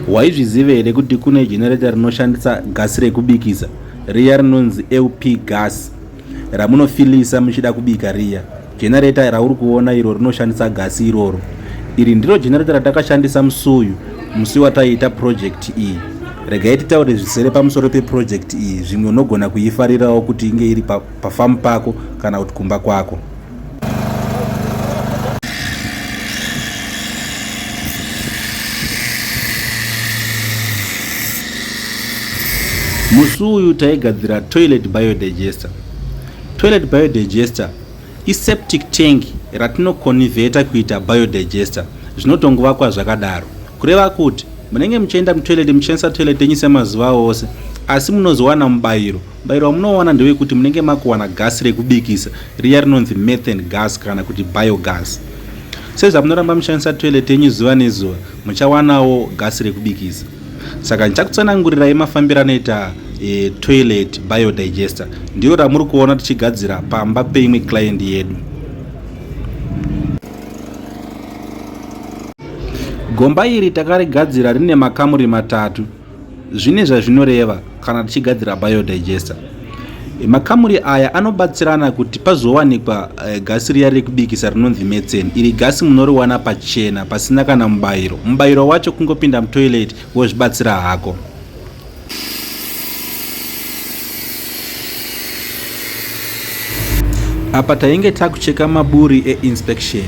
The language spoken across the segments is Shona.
Waizviziva here kuti kune generator rinoshandisa gasi rekubikisa riya rinonzi LP gas ramunofilisa muchida kubika riya? Generator rauri kuona iro rinoshandisa gasi iroro. Iri ndiro generator ratakashandisa musi uyu, musi wataiita project iyi. Regai titaure zvisere pamusoro peproject iyi, zvimwe unogona kuifarirawo kuti inge iri pafamu pako kana kuti kumba kwako. Musi uyu taigadzira toilet biodigester. Toilet biodigester iseptic tank ratinokonivheta kuita biodigester, zvinotongovakwa zvakadaro. Kureva kuti munenge muchienda mutoilet muchishandisa toilet yenyu semazuva ose, asi munozowana mubayiro. Mubayiro wamunowana ndewekuti munenge makuwana gasi rekubikisa riya rinonzi methane gas kana kuti biogas. Sezvamunoramba muchishandisa toilet yenyu zuva nezuva, muchawanawo gasi rekubikisa. Saka ndichakutsanangurirai mafambiro anoita e, toilet biodigester. Ndiro ramuri kuona tichigadzira pamba peimwe client yedu. Gomba iri takarigadzira rine makamuri matatu. Zvine zvazvinoreva kana tichigadzira biodigester. Makamuri aya anobatsirana kuti pazowanikwa eh, gasi riya rekubikisa rinonzi methane. Iri gasi munoriwana pachena pasina kana mubayiro. Mubayiro wacho kungopinda mutoilet wozvibatsira hako. Apa tainge takucheka maburi einspection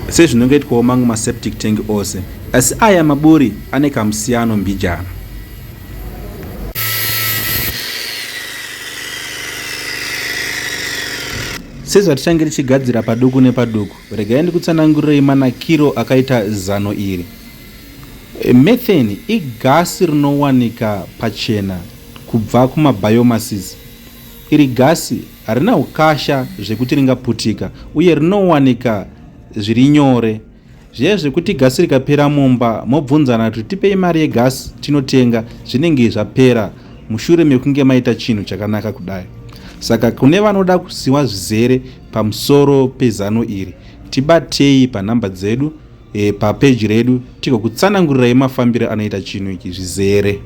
sezvinongoitwawo mamwe maseptic tank ose, asi aya maburi ane kamusiyano mbijana. Sezvatichange tichigadzira paduku nepaduku, regai ndikutsanangurirei manakiro akaita zano iri. Methane igasi rinowanika pachena kubva kumabiomasses. Iri gasi harina ukasha zvekuti ringaputika uye rinowanika zviri nyore. Zviya zvekuti gasi rikapera mumba mobvunzana kuti tipei mari yegasi tinotenga zvinenge zvapera mushure mekunge maita chinhu chakanaka kudai. Saka kune vanoda kuziva zvizere pamusoro pezano iri tibatei panhamba dzedu e, papeji redu tigokutsanangurirai mafambiro anoita chinhu ichi zvizere.